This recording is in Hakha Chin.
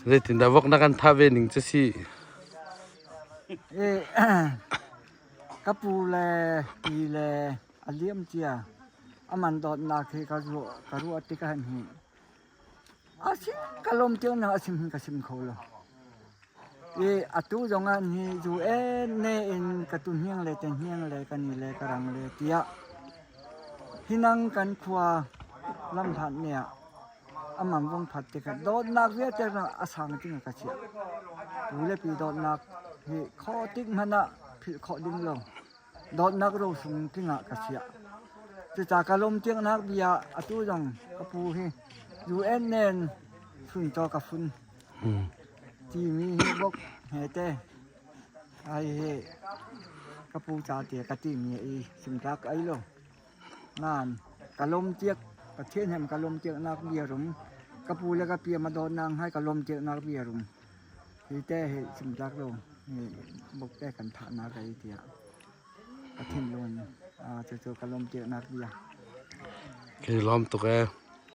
Zeitindah vok na kan thah ve ning cu si? Ka pu le pi le a liam cia aman dawtnak hi ka ruah tik ah hin hi a sim ka lawm tiang na a sim hin ka sim kho lo. I atu zong ah hi zu en ne in ka tu hniang le te hniang le ka ni le ka rang le tiah hinang kan khua lamhlat ne ah Amam vung phat tikah dawtnak vialte a sang ding ka chiah. Pu le pi dawtnak hi khaw tik hmanh ah philh khawh ding lo. Dawtnak rosung tling ah ka chiah. Cucaah ka lawm tiangnak bia atu zong ka pu hi UN nen fun caw ka fun timi hi bok hete ai hi ka pu ca tia ka timi i simtlak ai lo. Nain ka lawm tiak Pathian hem ka lawm tiaknak bia rum ka pu le ka pi ma dawtnak hai ka lawm tiaknak bia rum hi te hi chimtlak lo hi buk te kan thahnak ai tiah ka thinlung in cucu ka lawm tiaknak bia. Kan i lawm tuk ee.